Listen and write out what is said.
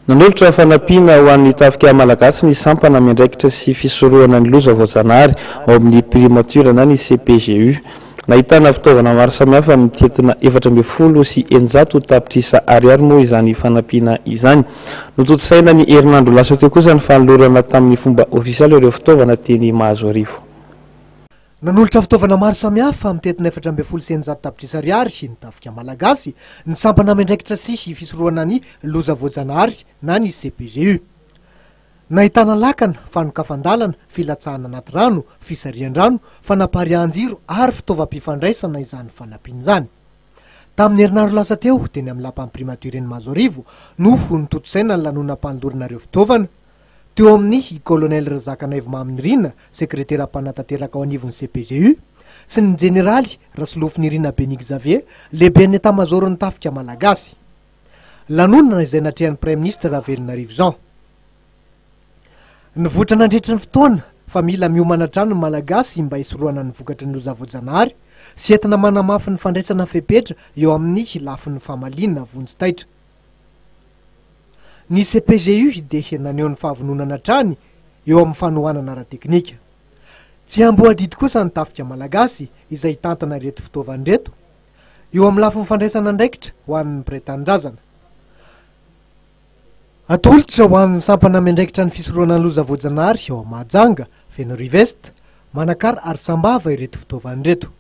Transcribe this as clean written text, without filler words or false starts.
Nanolotra fanampiana ho an'ny tafika malagasy ny sampana miandraikitra sy fisorohana ny loza voajanahary ao amin'ny Primature na ny CPGU. Nahitana fitaovana maro samihafa mitentina 614 tapitrisa ariary moa izany fanampiana izany. Notontosaina ny herinandro lasa teo kosa ny fanolorana tamin'ny fomba ofisialy ireo fitaovana teny Mahazoarivo. Nanolotra fitaovana maro samihafa mitentina 614 tapitrisa ariary ny tafika malagasy, ny sampana miandraikitra sy fisorohana ny loza voajanahary na ny CPGU. Nahitana lakana, fanokafan-dalana, filatsahana anaty rano, fisarihan-drano, fanapariahan-jiro ary fitaovam-pifandraisana izany fanampiana izany. Tamin'ny herinandro lasa teo, teny amin'ny lapan'ny Primature eny Mahazoarivo no notontosaina ny lanonam-panolorana ireo fitaovana. Teo amin'ny Colonel Razakanaivo Maminirina, sekretera mpanatanteraka ao anivon'ny CPGU, sy ny Jeneraly Rasolofonirina Béni Xavier, lehiben'ny Etamazaoron'ny Tafika Malagasy. Lanonana izay natrehan'ny Praiminisitra Ravelonarivo Jean. Nivoitra nandritry ny fotoana fa mila miomana hatrany ny Malagasy mba hisorohana ny vokatry ny loza voajanahary sy entina manamafy ny fandraisana fepetra eo amin'ny lafiny famaliana vonjy taitra. Ny CPGU dia naneho ny fahavononana hatrany eo amin'ny fanohanana ara-teknika. Tsy amboadidy kosa ny tafika malagasy izay hitantana ireto fitaovana ireto, eo amin'ny lafiny fandraisana andraikitra ho an'ny mpiray tanindrazana. Atolotra ho an'ny sampana miandraikitra ny fisorohana ny loza voajanahary ao Mahajanga, Fenerive-Est, Manakara ary Sambava ireto fitaovana ireto.